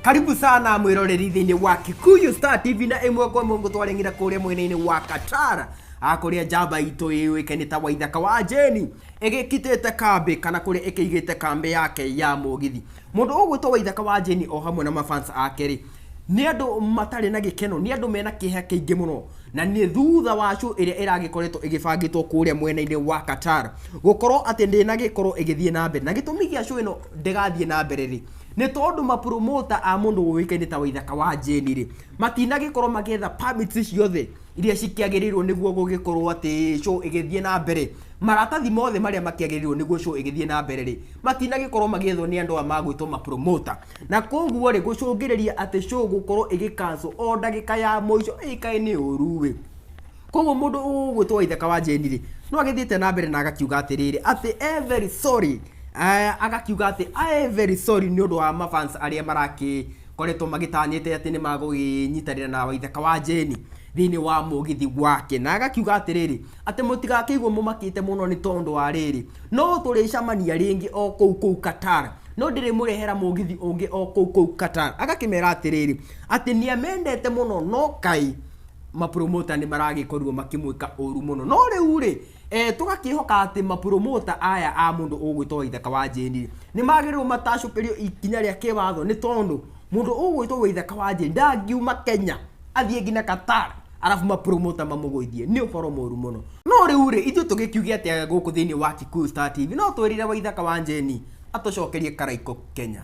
Karibu sana mwĩroreri thĩinĩ wa Kikuyu Star TV, na ĩmwe kwa ĩmwe ngũtwarĩng'ira kũrĩa mwena-inĩ wa Qatar, kũrĩa njamba itũ ĩũĩkaine ta Waithaka wa Jeni ĩgĩkitĩte kambĩ, kana kũrĩa ĩkĩigĩte kambĩ yake ya mũgithi. Mũndũ ũgwĩtwo Waithaka wa Jeni o hamwe na mafans ake rĩ, nĩ andũ matarĩ na gĩkeno, nĩ andũ mena kĩeha kĩingĩ mũno, na nĩ thutha wa show ĩrĩa ĩragĩkoretwo ĩgĩbangĩtwo kũrĩa mwena-inĩ wa Qatar gũkorwo atĩ ndĩnagĩkorwo ĩgĩthiĩ na mbere. Na gĩtũmi gĩa show ĩno ndĩgathiĩ na mbere rĩ, nĩ tondũ mapromota a mũndũ ũĩkaine ta Waithaka wa Jane rĩ, matinagĩkorwo magĩetha permits ciothe iria cikĩagĩrĩirwo nĩguo gũgĩkorwo atĩ show ĩgĩthiĩ na mbere. Maratathi mothe marĩa makĩagĩrĩirwo nĩguo show ĩgĩthiĩ na mbere rĩ, matinagĩkorwo magĩethwo nĩ andũ aya magwĩtwo mapromota, na koguo rĩ, gũcũngĩrĩria atĩ show gũkorwo ĩgĩ cancel o ndagĩka ya mũico. Ĩkaĩ nĩ ũru ĩ. Koguo mũndũ ũgwĩtwo Waithaka wa Jane rĩ, no agĩthiĩte na mbere na agakiuga atĩrĩrĩ, atĩ e very sorry, agakiuga atĩ e very sorry nĩ ũndũ wa mafans arĩa marakĩkoretwo magĩtanyĩte atĩ nĩ magũgĩnyitanĩra na Waithaka wa Jane thĩinĩ wa mũgithi wake, na agakiuga atĩrĩrĩ, atĩ mũtigakĩigue mũmakĩte mũno nĩ tondũ wa rĩrĩ, no tũrĩcemania rĩngĩ o kũu kũu Qatar, no ndĩrĩmũrehera mũgithi ũngĩ o kũu kũu Qatar. Agakĩmera atĩrĩrĩ, atĩ nĩ amendete mũno, no kaĩ mapromota nĩ maragĩkorirwo makĩmwĩka ũru mũno. No rĩu rĩ, tũgakĩhoka atĩ mapromota aya a mũndũ ũgwĩtwo Waithaka wa Jane nĩ magĩrĩirwo matacũkĩrio ikinya rĩa kĩwatho, nĩ tondũ mũndũ ũgwĩtwo Waithaka wa Jane ndangiuma Kenya athiĩ nginya Qatar arabu mapromota mamũgũithie. Nĩ ũhoro mũru mũno. No rĩu rĩ, ithuĩ tũgĩkiuge atĩa gũkũ thĩinĩ wa Kikuyu Star TV? No twĩrire Waithaka wa Jane atũcokerie Karaikũ Kenya.